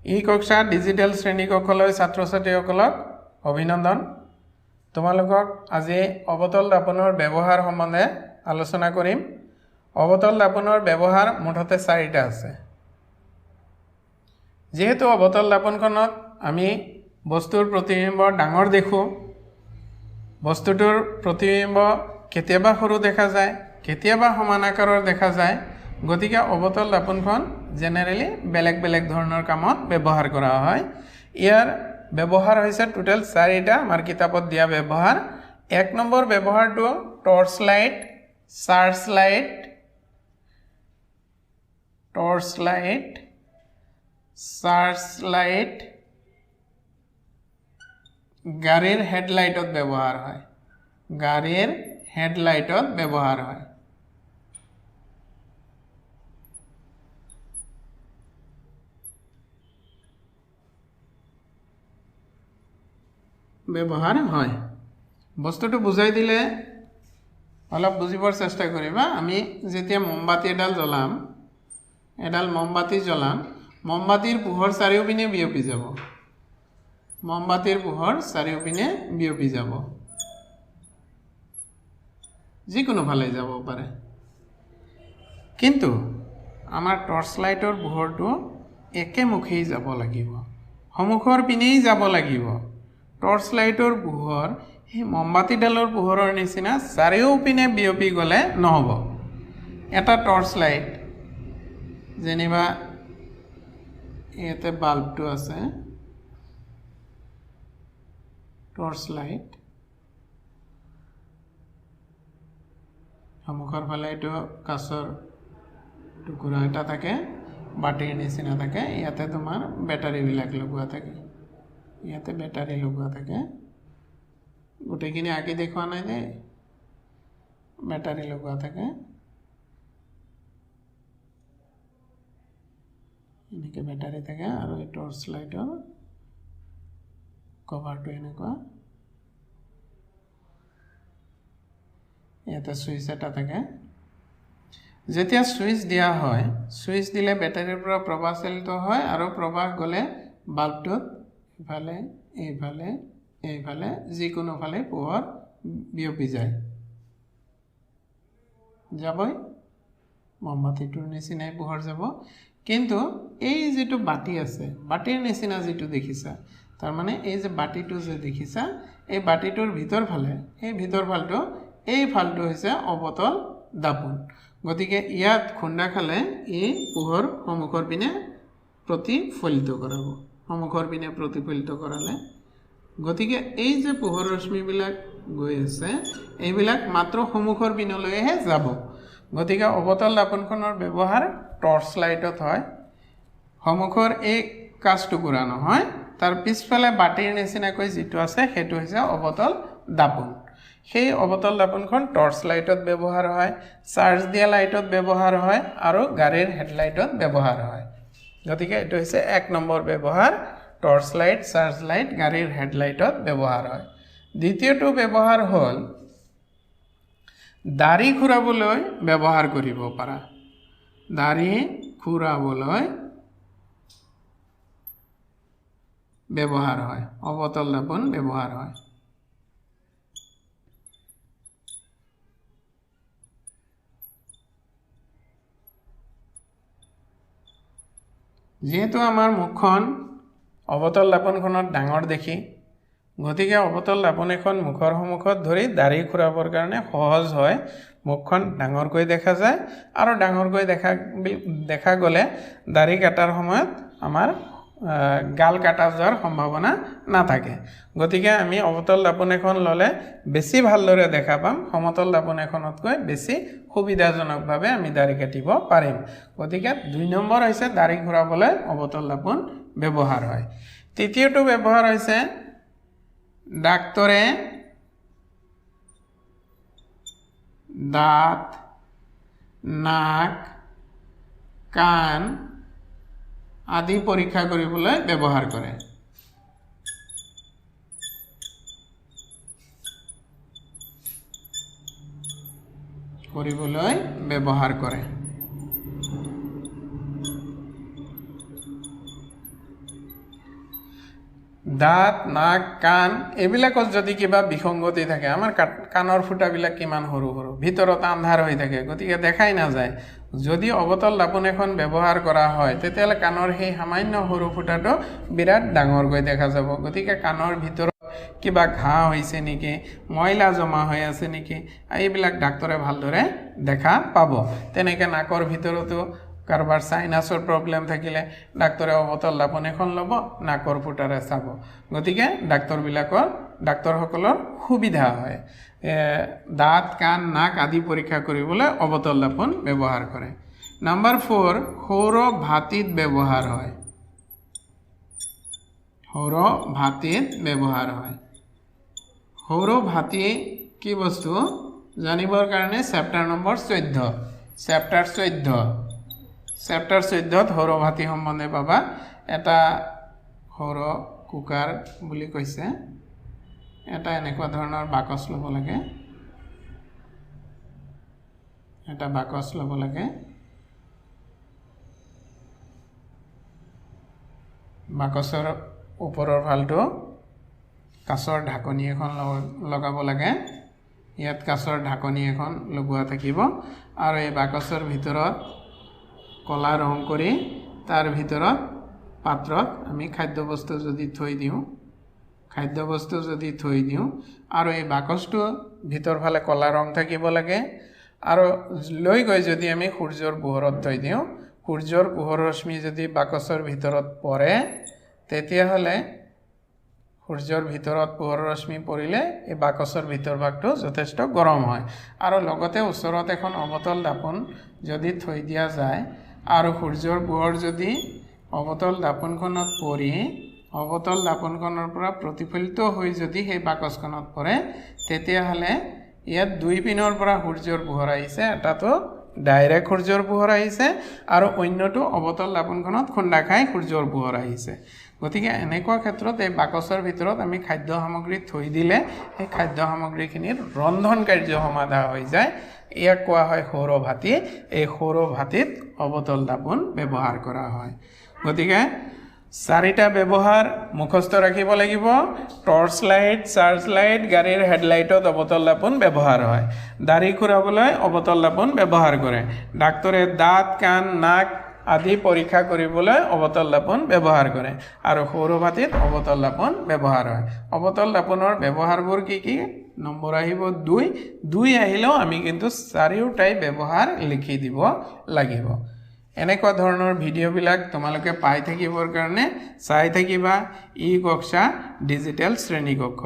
ই কক্ষা digital শ্ৰেণীকক্ষলৈ ছাত্ৰ ছাত্ৰীসকলক অভিনন্দন। তোমালোকক আজি অৱতল দাপোনৰ ব্যৱহাৰ সম্বন্ধে আলোচনা কৰিম। অৱতল দাপোনৰ ব্যৱহাৰ মুঠতে চাৰিটা আছে। যিহেতু অৱতল দাপোনখনত আমি বস্তুৰ প্ৰতিবিম্ব ডাঙৰ দেখোঁ, বস্তুটোৰ প্ৰতিবিম্ব কেতিয়াবা সৰু দেখা যায়, কেতিয়াবা সমান আকাৰৰ দেখা যায়, গতিকে অৱতল দাপোনখন জেনেৰেলি বেলেগ বেলেগ ধৰণৰ কামত ব্যৱহাৰ কৰা হয়। ইয়াৰ ব্যৱহাৰ হৈছে টোটেল চাৰিটা, আমাৰ কিতাপত দিয়া ব্যৱহাৰ। এক নম্বৰ ব্যৱহাৰটো torch light, search light, torch light, search light গাড়ীৰ হেডলাইটত ব্যৱহাৰ হয়, গাড়ীৰ হেডলাইটত ব্যৱহাৰ হয়। ব্যৱহাৰ হয়। বস্তুটো বুজাই দিলে অলপ বুজিবৰ চেষ্টা কৰিবা। আমি যেতিয়া মোমবাতি এডাল জ্বলাম, এডাল মোমবাতি জ্বলাম, মোমবাতিৰ পোহৰ চাৰিওপিনে বিয়পি যাব, মোমবাতিৰ পোহৰ চাৰিওপিনে বিয়পি যাব, যিকোনো ফালে যাব পাৰে। কিন্তু আমাৰ টৰ্চ লাইটৰ পোহৰটো একেমুখেই যাব লাগিব, সন্মুখৰ পিনেই যাব লাগিব। টৰ্চ লাইটৰ পোহৰ সেই মোমবাতিডালৰ পোহৰৰ নিচিনা চাৰিওপিনে বিয়পি গ'লে নহ'ব। এটা টৰ্চ লাইট যেনিবা ইয়াতে বাল্বটো আছে, টৰ্চ লাইট সন্মুখৰ ফালে এইটো কাঁচৰ টুকুৰা এটা থাকে, বাটিৰ নিচিনা থাকে, ইয়াতে তোমাৰ বেটাৰীবিলাক লগোৱা থাকে, ইয়াতে বেটাৰী লগোৱা থাকে। গোটেইখিনি আঁকি দেখুওৱা নাই দেই, বেটাৰী লগোৱা থাকে, এনেকৈ বেটাৰী থাকে। আৰু এই টৰ্চ লাইটৰ কভাৰটো এনেকুৱা, ইয়াতে চুইচ এটা থাকে। যেতিয়া চুইচ দিয়া হয়, চুইচ দিলে বেটাৰীৰ পৰা প্ৰবাহ চালিত হয় আৰু প্ৰবাহ গ'লে বাল্বটোত ইফালে এইফালে এইফালে যিকোনো ফালে পোহৰ বিয়পি যায়, যাবই, মমবাতিটোৰ নিচিনাই পোহৰ যাব। কিন্তু এই যিটো বাতি আছে, বাতিৰ নিচিনা যিটো দেখিছা, তাৰমানে এই যে বাতিটো যে দেখিছা, এই বাতিটোৰ ভিতৰ ফালে, এই ভিতৰ ফালটো, এই ফালটো হৈছে অৱতল দাপোন। গতিকে ইয়াত খুন্দা খালে এই পোহৰ সন্মুখৰ পিনে প্ৰতিফলিত কৰাব, সন্মুখৰ পিনে প্ৰতিফলিত কৰালে, গতিকে এই যে পোহৰ ৰশ্মিবিলাক গৈ আছে, এইবিলাক মাত্ৰ সন্মুখৰ পিনলৈহে যাব। গতিকে অৱতল দাপোনখনৰ ব্যৱহাৰ টৰ্চ লাইটত হয়, সন্মুখৰ এই কাঁচ টুকুৰা নহয়, তাৰ পিছফালে বাতিৰ নিচিনাকৈ যিটো আছে সেইটো হৈছে অৱতল দাপোন। সেই অৱতল দাপোনখন টৰ্চ লাইটত ব্যৱহাৰ হয়, চাৰ্জ দিয়া লাইটত ব্যৱহাৰ হয় আৰু গাড়ীৰ হেডলাইটত ব্যৱহাৰ হয়। গতিকে এইটো হৈছে এক নম্বৰ ব্যৱহাৰ, টৰ্চ লাইট, চাৰ্জ লাইট, গাড়ীৰ হেডলাইটত ব্যৱহাৰ হয়। দ্বিতীয়টো ব্যৱহাৰ হ'ল দাড়ি খুৰাবলৈ ব্যৱহাৰ কৰিব পাৰা, দাড়ি খুৰাবলৈ ব্যৱহাৰ হয়, অৱতল দাপোন ব্যৱহাৰ হয়। যিহেতু আমাৰ মুখখন অৱতল দাপোনখনত ডাঙৰ দেখি, গতিকে অৱতল দাপোন এখন মুখৰ সন্মুখত ধৰি দাড়ি খুৰাবৰ কাৰণে সহজ হয়, মুখখন ডাঙৰকৈ দেখা যায় আৰু ডাঙৰকৈ দেখা গ'লে দাড়ি কটাৰ সময়ত আমাৰ গাল কাটা যোৱাৰ সম্ভাৱনা নাথাকে। গতিকে আমি অৱতল দাপোন এখন ল'লে বেছি ভালদৰে দেখা পাম, সমতল দাপোন এখনতকৈ বেছি সুবিধাজনকভাৱে আমি দাড়ি কাটিব পাৰিম। গতিকে দুই নম্বৰ হৈছে দাড়ি ঘূৰাবলৈ অৱতল দাপোন ব্যৱহাৰ হয়। তৃতীয়টো ব্যৱহাৰ হৈছে ডাক্তৰে দাঁত, নাক, কাণ আদি পৰীক্ষা কৰিবলৈ ব্যৱহাৰ কৰে। কৰিবলৈ ব্যৱহাৰ কৰে। দাঁত, নাক, কাণ এইবিলাকত যদি কিবা বিসংগতি থাকে, আমাৰ কাণৰ ফুটাবিলাক কিমান সৰু সৰু, ভিতৰত আন্ধাৰ হৈ থাকে, গতিকে দেখাই নাযায়। যদি অৱতল দাপোন এখন ব্যৱহাৰ কৰা হয়, তেতিয়াহ'লে কাণৰ সেই সামান্য সৰু ফুটাটো বিৰাট ডাঙৰকৈ দেখা যাব। গতিকে কাণৰ ভিতৰত কিবা ঘাঁ হৈছে নেকি, ময়লা জমা হৈ আছে নেকি, এইবিলাক ডাক্তৰে ভালদৰে দেখা পাব। তেনেকৈ নাকৰ ভিতৰতো কাৰোবাৰ চাইনাছৰ প্ৰব্লেম থাকিলে ডাক্তৰে অৱতল দাপোন এখন ল'ব, নাকৰ ফুটাৰে চাব। গতিকে ডাক্তৰসকলৰ সুবিধা হয়। দাঁত, কাণ, নাক আদি পৰীক্ষা কৰিবলৈ অৱতল দাপোন ব্যৱহাৰ কৰে। নাম্বাৰ 4, সৌৰ ভাতীত ব্যৱহাৰ হয়। সৌৰ ভাতীত ব্যৱহাৰ হয়। সৌৰ ভাতী কি বস্তু জানিবৰ কাৰণে চেপ্টাৰ নম্বৰ 14, চেপ্টাৰ 14, চেপ্টাৰ 14ত সৌৰ ভাতী সম্বন্ধে পাবা। এটা সৌৰ কুকাৰ বুলি কৈছে, এটা এনেকুৱা ধৰণৰ বাকচ ল'ব লাগে, এটা বাকচ ল'ব লাগে। বাকচৰ ওপৰৰ ফালটো কাঁচৰ ঢাকনি এখন লগাব লাগে। ইয়াত কাঁচৰ ঢাকনি এখন লগোৱা থাকিব আৰু এই বাকচৰ ভিতৰত ক'লা ৰং কৰি তাৰ ভিতৰত পাত্ৰত আমি খাদ্যবস্তু যদি থৈ দিওঁ, খাদ্যবস্তু যদি থৈ দিওঁ আৰু এই বাকচটো ভিতৰ ফালে ক'লা ৰং থাকিব লাগে আৰু লৈ গৈ যদি আমি সূৰ্যৰ পোহৰত থৈ দিওঁ, সূৰ্যৰ পোহৰ ৰশ্মি যদি বাকচৰ ভিতৰত পৰে, তেতিয়াহ'লে সূৰ্যৰ ভিতৰত পোহৰৰ ৰশ্মি পৰিলে এই বাকচৰ ভিতৰ ভাগটো যথেষ্ট গৰম হয়। আৰু লগতে ওচৰত এখন অৱতল দাপোন যদি থৈ দিয়া যায় আৰু সূৰ্যৰ পোহৰ যদি অৱতল দাপোনখনত পৰি অৱতল দাপোনখনৰ পৰা প্ৰতিফলিত হৈ যদি সেই বাকচখনত পৰে, তেতিয়াহ'লে ইয়াত দুই পিনৰ পৰা সূৰ্যৰ পোহৰ আহিছে, এটাতো ডাইৰেক্ট সূৰ্যৰ পোহৰ আহিছে আৰু অন্যটো অৱতল দাপোনখনত খুন্দা খাই সূৰ্যৰ পোহৰ আহিছে। গতিকে এনেকুৱা ক্ষেত্ৰত এই বাকচৰ ভিতৰত আমি খাদ্য সামগ্ৰী থৈ দিলে সেই খাদ্য সামগ্ৰীখিনিৰ ৰন্ধন কাৰ্য সমাধা হৈ যায়। ইয়াক কোৱা হয় সৌৰ ভাতী। এই সৌৰ ভাতীত অৱতল দাপোন ব্যৱহাৰ কৰা হয়। গতিকে চাৰিটা ব্যৱহাৰ মুখস্থ ৰাখিব লাগিব। টৰ্চ লাইট, চাৰ্জ লাইট, গাড়ীৰ হেডলাইটত অৱতল দাপোন ব্যৱহাৰ হয়। দাড়ি খুৰাবলৈ অৱতল দাপোন ব্যৱহাৰ কৰে। ডাক্তৰে দাঁত, কাণ, নাক আদি পৰীক্ষা কৰিবলৈ অৱতল দাপোন ব্যৱহাৰ কৰে আৰু সৌৰ ভাতীত অৱতল দাপোন ব্যৱহাৰ হয়। অৱতল দাপোনৰ ব্যৱহাৰবোৰ কি কি? নম্বৰ আহিব 2। 2 আহিলেও আমি কিন্তু চাৰিওটাই ব্যৱহাৰ লিখি দিব লাগিব। এনেকুৱা ধৰণৰ ভিডিঅ'বিলাক তোমালোকে পাই থাকিবৰ কাৰণে চাই থাকিবা ই কক্ষা ডিজিটেল শ্ৰেণীকক্ষ।